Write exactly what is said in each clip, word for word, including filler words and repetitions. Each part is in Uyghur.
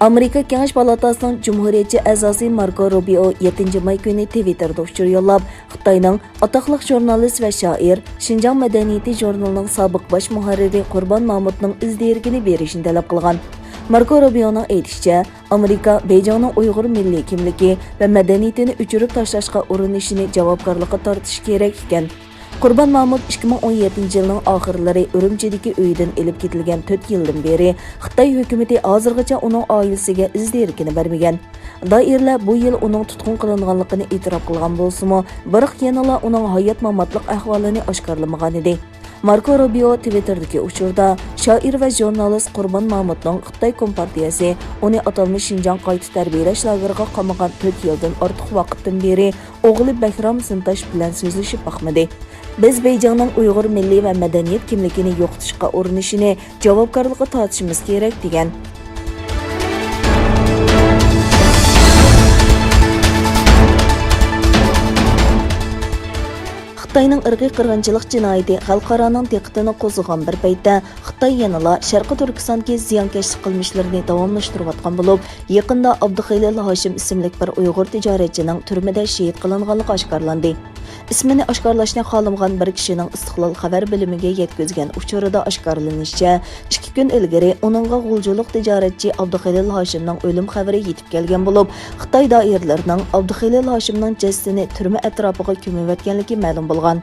ئامېرىكا كېڭەش پالاتاسىنىڭ جۇمھۇرىيەتچى ئەزاسى ماركو روبىئو يەتتىنچى ماي كۈنى تىۋىتتېردا ئۇچۇر يوللاپ، خىتاينىڭ ئاتاقلىق ژۇرنالىست ۋە شائىر، شىنجاڭ مەدەنىيىتى ژۇرنىلىنىڭ سابىق باش مۇھەررىرى قۇربان مامۇتنىڭ ئىز دېرىكىنى بېرىشنى تەلەپ قىلغان. ماركو روبىئونىڭ ئېيتىشىچە، ئامېرىكا بېيجىڭنىڭ ئۇيغۇر مىللىي كىملىكى ۋە مەدەنىيىتىنى ئۆچۈرۈپ تاشلاشقا ئۇرۇنۇشىنى جاۋابكارلىققا تارتىشى كېرەك ئىكەن. قۇربان مامۇت ئىككى مىڭ ئون يەتتىنچى يىلنىڭ ئاخىرلىرى ئۈرۈمچىدىكى ئۆيىدىن ئېلىپ كېتىلگەن تۆت يىلدىن بېرى خىتاي ھۆكۈمىتى ھازىرغىچە ئۇنىڭ ئائىلىسىگە ئىز دېرىكىنى بەرمىگەن. دائىرىلەر بۇ يىل ئۇنىڭ تۇتقۇن قىلىنغانلىقىنى ئېتىراپ قىلغان بولسىمۇ، بىراق يەنىلا ئۇنىڭ ھايات-ماماتلىق ئەھۋالىنى ئاشكارىلىمىغانىدى. ماركو روبىئو تىۋىتتېردىكى ئۇچۇردا، شائىر ۋە ژۇرنالىست قۇربان مامۇتنىڭ خىتاي كومپارتىيەسى ئۇنى ئاتالمىش شىنجاڭ قايتا تەربىيەلەش لاگېرىغا قامىغان تۆت يىلدىن ئارتۇق ۋاقىتتىن بېرى ئوغلى بەھرام سىنتاش بىلەن سۆزلىشىپ باقمىدى. بىز بېيجىڭنىڭ ئۇيغۇر مىللىي ۋە مەدەنىيەت كىملىكىنى يوقىتىشقا ئۇرۇنۇشىنى جاۋابكارلىققا تارتىشىمىز كېرەك، دېگەن. خىتاينىڭ ئىرقىي قىرغىنچىلىق جىنايىتى خەلقئارانىڭ دىققىتىنى قوزغىغان بىر پەيتتە، خىتاي يەنىلا شەرقىي تۈركىستاندىكى زىيانكەشلىك قىلمىشلىرىنى داۋاملاشتۇرۇۋاتقان بولۇپ، يېقىندا ئابدۇخېلىل ھاشىم ئىسىملىك بىر ئۇيغۇر تىجارەتچىنىڭ تۈرمىدە شېھىت قىلىنغانلىقى ئاشكارىلاندى. ئىسمىنى ئاشكارىلاشنى خالىمىغان بىر كىشىنىڭ ئىستىقلال خەۋەر بۆلۈمىگە يەتكۈزگەن ئۇچۇرىدا ئاشكارىلىنىشىچە، ئىككى كۈن ئىلگىرى ئۇنىڭغا غۇلجىلىق تىجارەتچى ئابدۇخېلىل ھاشىمنىڭ ئۆلۈم خەۋىرى يېتىپ كەلگەن بولۇپ، خىتاي دائىرىلىرىنىڭ ئابدۇخېلىل ھاشىمنىڭ جەسىتىنى تۈرمە ئەتراپىغا كۆمۈۋەتكەنلىكى مەلۇم بولغان.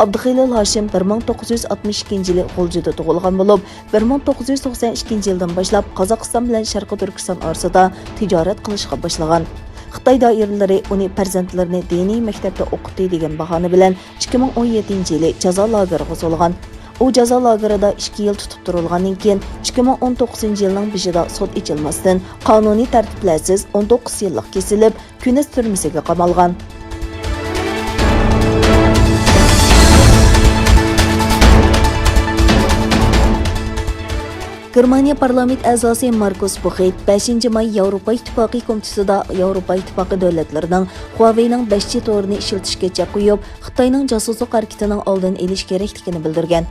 ئابدۇخېلىل ھاشىم بىر مىڭ توققۇز يۈز ئاتمىش ئىككىنچى يىلى غۇلجىدا تۇغۇلغان بولۇپ، بىر مىڭ توققۇز يۈز توقسەن ئىككىنچى يىلدىن باشلاپ قازاقىستان بىلەن شەرقىي تۈركىستان ئارىسىدا تىجارەت قىلىشقا باشلىغان. خىتاي دائىرىلىرى ئۇنى پەرزەنتلىرىنى دىنىي مەكتەپتە ئوقۇتتى دېگەن باھانە بىلەن ئىككى مىڭ ئون يەتتىنچى يىلى جازا لاگېرىغا سولىغان. ئۇ جازا لاگېرىدا ئىككى يىل تۇتۇپ تۇرۇلغاندىن كېيىن، ئىككى مىڭ ئون توققۇزىنچى يىلنىڭ بېشىدا سوت ئېچىلماستىن، قانۇنىي تەرتىپلەرسىز ئون توققۇز يىللىق كېسىلىپ، كۈنىس تۈرمىسىگە قامالغان. گېرمانىيە پارلامېنت ئەزاسى ماركۇس بۇخېت بەشىنچى ماي ياۋروپا ئىتتىپاقى كومىتېتىدا ياۋروپا ئىتتىپاقى دۆلەتلىرىنىڭ خۇاۋېينىڭ بەش جى تورىنى ئىشلىتىشكە چەك قويۇپ، خىتاينىڭ جاسۇسلۇق ھەرىكىتىنىڭ ئالدىنى ئېلىش كېرەكلىكىنى بىلدۈرگەن.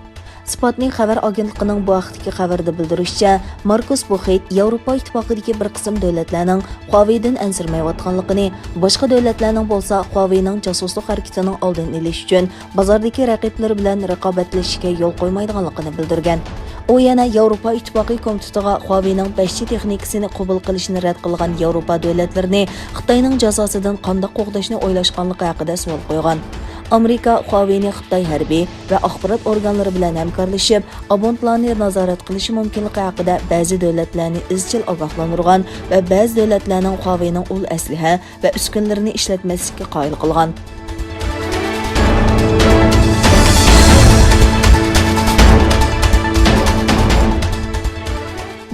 سپاتنى خەۋەر ئاگېنتلىقىنىڭ بۇ ھەقتىكى خەۋىرىدە بىلدۈرۈشىچە، ماركۇس بۇخېت ياۋروپا ئىتتىپاقىدىكى بىر قىسىم دۆلەتلەرنىڭ خۇاۋېيدىن ئەنسىرىمەيۋاتقانلىقىنى، باشقا دۆلەتلەرنىڭ بولسا خۇاۋېينىڭ جاسۇسلۇق ھەرىكىتىنىڭ ئالدىنى ئېلىش ئۈچۈن بازاردىكى رەقىبلىرى بىلەن رىقابەتلىشىشكە يول قويمايدىغانلىقىنى بىلدۈرگەن. ئۇ يەنە ياۋروپا ئىتتىپاقى كومىتېتىغا خۇاۋېينىڭ بەش جى تېخنىكىسىنى قوبۇل قىلىشنى رەت قىلغان ياۋروپا دۆلەتلىرىنى خىتاينىڭ جازاسىدىن قانداق قوغداشنى ئويلاشقانلىقى ھەققىدە سوئال قويغان. ئامېرىكا خۇاۋېينى خىتاي ھەربىي ۋە ئاخبارات ئورگانلىرى بىلەن ھەمكارلىشىپ، ئابونتلارنى نازارەت قىلىشى مۇمكىنلىقى ھەققىدە بەزى دۆلەتلەرنى ئىزچىل ئاگاھلاندۇرغان ۋە بەزى دۆلەتلەرنىڭ خۇاۋېينىڭ ئۇل ئەسلىھە ۋە ئۈسكۈنىلىرىنى ئىشلەتمەسلىككە قايىل قىلغان.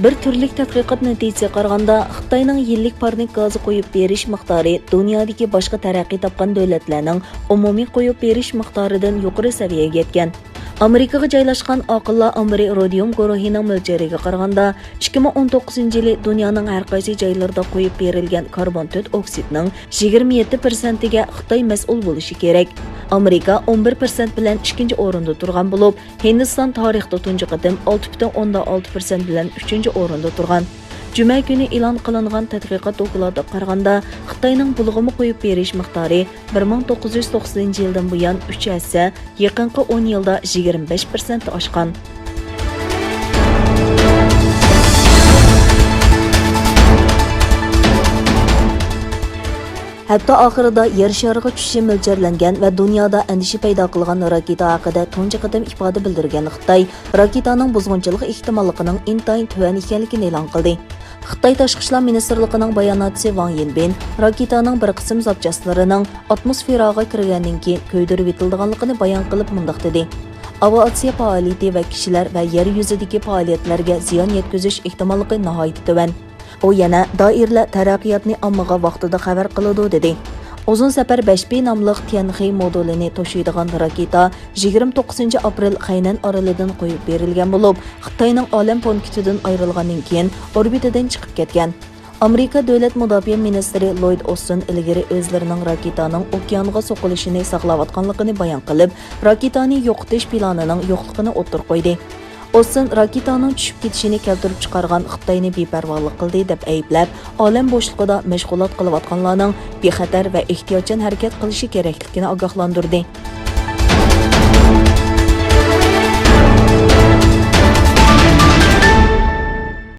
بىر تۈرلۈك تەتقىقات نەتىجىسىگە قارىغاندا، خىتاينىڭ يىللىك پارنىك گازى قويۇپ بېرىش مىقدارى دۇنيادىكى باشقا تەرەققىي تاپقان دۆلەتلەرنىڭ ئومۇمىي قويۇپ بېرىش مىقدارىدىن يۇقىرى سەۋىيەگە يەتكەن. ئامېرىكىغا جايلاشقان ئاقىللار ئامبىرى رودىيۇم گۇرۇھىنىڭ مۆلچەرىگە قارىغاندا، ئىككى مىڭ ئون توققۇزىنچى يىلى دۇنيانىڭ ھەر قايسى جايلىرىدا قويۇپ بېرىلگەن كاربون تۆت ئوكسىدنىڭ يىگىرمە يەتتە پىرسەنتىگە خىتاي مەسئۇل بولۇشى كېرەك. ئامېرىكا ئون بىر پىرسەنت بىلەن ئىككىنچى ئورۇندا تۇرغان بولۇپ، ھىندىستان تارىختا تۇنجى قېتىم ئالتە پۈتۈن ئوندىن ئالتە پىرسەنت بىلەن ئۈچىنچى ئورۇندا تۇرغان. جۈمە كۈنى ئېلان قىلىنغان تەتقىقات دوكلاتىغا قارىغاندا، خىتاينىڭ بۇلغىما قويۇپ بېرىش مىقدارى بىر مىڭ توققۇز يۈز توقسىنىنچى يىلدىن بۇيان ئۈچ ھەسسە، يېقىنقى ئون يىلدا يىگىرمە بەش پىرسەنت ئاشقان. ھەپتە ئاخىرىدا يەر شارىغا چۈشۈشى مۆلچەرلەنگەن ۋە دۇنيادا ئەندىشە پەيدا قىلغان راكېتا ھەققىدە تۇنجى قېتىم ئىپادە بىلدۈرگەن خىتاي، راكېتانىڭ بۇزغۇنچىلىق ئېھتىماللىقىنىڭ ئىنتايىن تۆۋەن ئىكەنلىكىنى ئېلان قىلدى. خىتاي تاشقى ئىشلار مىنىستىرلىقىنىڭ باياناتچىسى ۋاڭ يىنبىن راكېتانىڭ بىر قىسىم زاپچاسلىرىنىڭ ئاتموسفېراغا كىرگەندىن كېيىن كۆيدۈرۈۋېتىلىدىغانلىقىنى بايان قىلىپ مۇنداق دېدى: ئاۋىئاتسىيە پائالىيىتى ۋە كىشىلەر ۋە يەر يۈزىدىكى پائالىيەتلەرگە زىيان يەتكۈزۈش ئېھتىماللىقى ناھايىتى تۆۋەن. ئۇ يەنە دائىرىلەر تەرەققىياتنى ئاممىغا ۋاقتىدا خەۋەر قىلىدۇ، دېدى. ئۇزۇن سەپەر بەش بى ناملىق تيەنخې مودۇلىنى توشۇيدىغان راكېتا يىگىرمە توققۇزىنچى ئاپرېل خەينەن ئارىلىدىن قويۇپ بېرىلگەن بولۇپ، خىتاينىڭ ئالەم پونكىتىدىن ئايرىلغاندىن كېيىن ئوربىتىدىن چىقىپ كەتكەن. ئامېرىكا دۆلەت مۇداپىئە مىنىستىرى لويد ئوستىن ئىلگىرى ئۆزلىرىنىڭ راكېتانىڭ ئوكيانغا سوقۇلۇشىنى ساقلاۋاتقانلىقىنى بايان قىلىپ، راكېتانى يوقىتىش پىلانىنىڭ يوقلۇقىنى ئوتتۇرىغا قويدى. ئوسسىن راكېتانىڭ چۈشۈپ كېتىشىنى كەلتۈرۈپ چىقارغان خىتاينى بىپەرۋالىق قىلدى دەپ ئەيىبلەپ، ئالەم بوشلۇقىدا مەشغۇلات قىلىۋاتقانلارنىڭ بىخەتەر ۋە ئېھتىياتچان ھەرىكەت قىلىشى كېرەكلىكىنى ئاگاھلاندۇردى.